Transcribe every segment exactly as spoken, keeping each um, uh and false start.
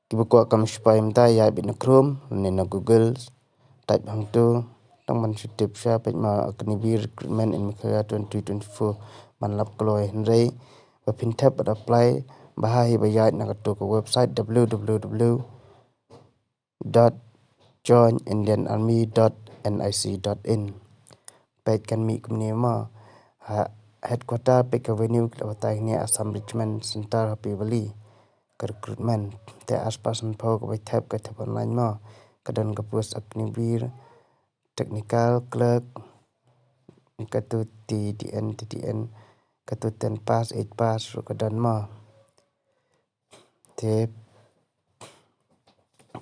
Kiba kwah kam shipai mynta ïaid beit na Chrome ne na Google, type hangto, tang ban shu tip sha peit ma Agniveer Recruitment in Meghalaya twenty twenty-four, ban lap kloi. Hynrei ba phin thep bad apply bha hi ba ïaid na kato ka website w w w dot join indian army dot n i c dot in. Peit kan mih kumne mo. Ha headquarter peit ka venue ki la batai hangne, Assam Richmond Center, Happy Valley, ka recruitment. Te ar spah san phew kaba thep, ka thep online mo. Ka don ka post Agniveer, technical clerk, kato T D N, T D N, kato ten pass, eight pass ruh ka don mo. Te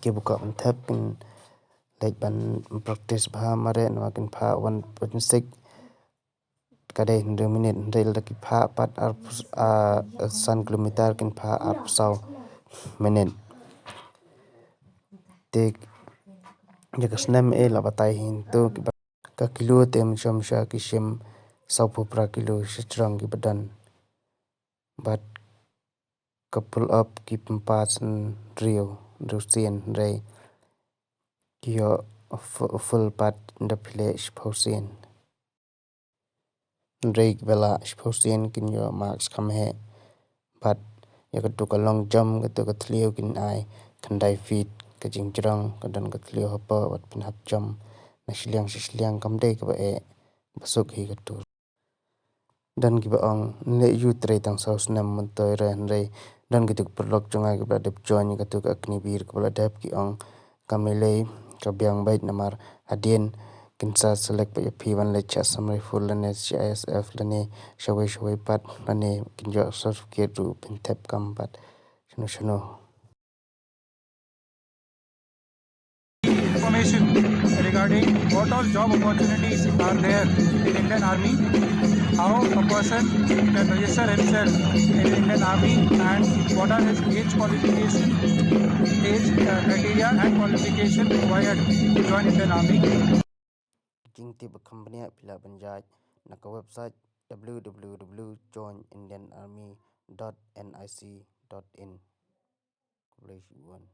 kiba kwah ban thep kin leit ban practice bha, mareh namar kin phah one point six, ka dei hynriew minit, hynrei lada ki phah pat ar, ah, san kilometer kin phah arphew saw minit. Te ïa ka snem eh la batai hangto, kiba ka kilo te mynshwa mynshwa ki shim sawphew phra kilo sha jrong kiba don. Bad ka pull up ki pynpass hynriew, hynriew sien, hynrei ki ïoh fu-, full pat da phi leh shiphew sien. Hynrei kiba lah shiphew sien kin ïoh marks kham heh. Bad ïa kato ka long jump, kato ka thliew kin ai khyndai feet ka jingjrong, ka don ka thliew hapoh, bad phin hap jump na shiliang sha shiliang, kam dei kaba eh, ba suk hi kato. Don kiba ong, nleh ïa u trei tang saw snem myntoi re, hynrei don kitu ki paralok jong nga kiba la dep join ïa katu ka Agniveer kaba la dep, ki ong kam lei lei, ka biang beit namar hadien kin sa select pat ïa phi ban leit sha Assam Rifle lane sha I S F lane shawei shawei pat, lane kin ïoh certificate ruh, phin thep kam pat shano shano. Information regarding what all job opportunities are there in Indian Army, how a person can register himself in Indian Army, and what are his age qualification, age, uh, criteria and qualification required to join Indian Army. Jingtip ba kham bniah phi lah ban jait na ka website w w w dot join indian army dot n i c dot in. Khublei shibun.